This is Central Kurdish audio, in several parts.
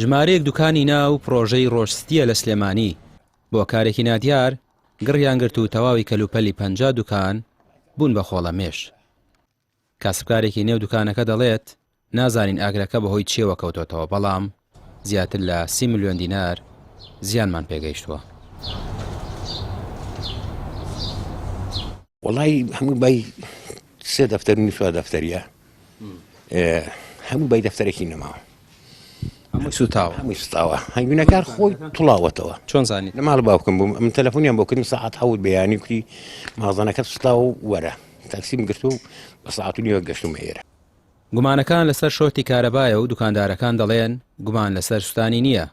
ژمارەیەک دوکانی ناو پڕۆژەی ڕۆژ ستییە لە سلێمانی بۆ کارێکی نادیار گڕیان گرت و تەواوی کەلوپەلی 50 دوکان بوون بە خۆڵەمێش. کاسبکارێکی نێو دوکانەکە دەڵێت، نازانین ئاگرەکە بەهۆی چییەوە کەوتۆتەوە، بەڵام زیاتر لە سی ملیۆن دینار زیانمان پێگەیشتووە. وەڵی هەموو بای سێ دەفتەر و چوار دەفتەریە هەموو بای دەفتەرێکی نەماوە هەمووی سوتاوە هەمووی سوتاوە هەنگوینەکان خۆی توڵاوەتەوە چۆن زانی لە ماڵ باوکم بووم ئەم تەلەفۆنیان بۆ کردم سەعات حەوت بەیانی کوتی مازانەکەت سوتاوە و وەرە تاکسیم گرت و بە سەعات و نیوە گەشتومە ئێرە. گومانەکان لەسەر شۆرتی کارەبایە و دوکاندارەکان دەڵێن گومان لەسەر سوتانی نییە،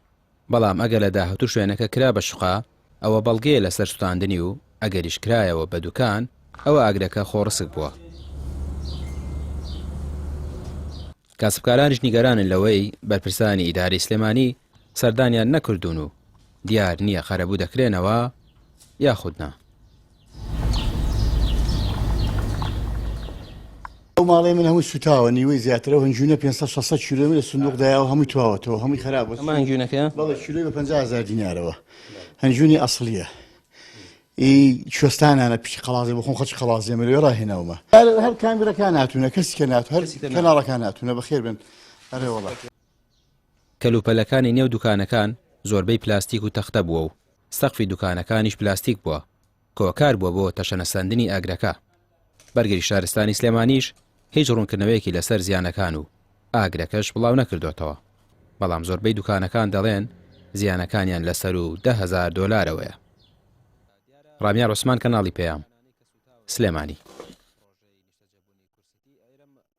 بەڵام ئەگەر لە داهاتوو شوێنەکە کرا بە شوقە ئەوە بەڵگەیە لەسەر سوتاندنی و ئەگەریش کرایەوە بە دوکان ئەوە ئاگرەکە خۆڕسک بووە. کاسبکارانیش نیگەرانن لەوەی بەرپرسانی ئیدارەی سلێمانی سەردانیان نەکردوون و دیار نییە قەرەبوو دەکرێنەوە یاخود نا. ئەو ماڵەی من هەمووی سوتاوە نیوەی زیاترە و هەنجوینە 500 600 کیلۆی من لە سندوق دایە و هەمووی تواوەتەوە هەمووی خراپ بوو. ئەمە هەنجوینەکەیە؟ بەڵێ کیلۆی بە 50000 دینارەوە هەنجوینی ئەسڵیە ئی کوێستانانە پیشی قەڵازێ بخۆم خەڵکی قەڵازێ من لەوێ ڕاهێناومە هەر کامیرەکان هاتوونە کەسی کە نات هەر کەناڵەکان هاتوونە بەخێر بن ئەرێ وەڵا. کەلوپەلەکانی نێو دوکانەکان زۆربەی پلاستیک و تەختە بووە و سەقفی دوکانەکانیش پلاستیک بووە کە هۆکار بووە بۆ تەشەنەسەندنی ئاگرەکە. بەرگری شارستانی سلێمانیش هیچ ڕوونکردنەوەیەکی لەسەر زیانەکان و ئاگرەکەش بڵاونەکردۆتەوە، بەڵام زۆربەی دوکانەکان دەڵێن زیانەکانیان لە سەروو 10,000 دۆلارەوەیە. ڕامیار عوسمان کەناڵی پەیام، سلێمانی.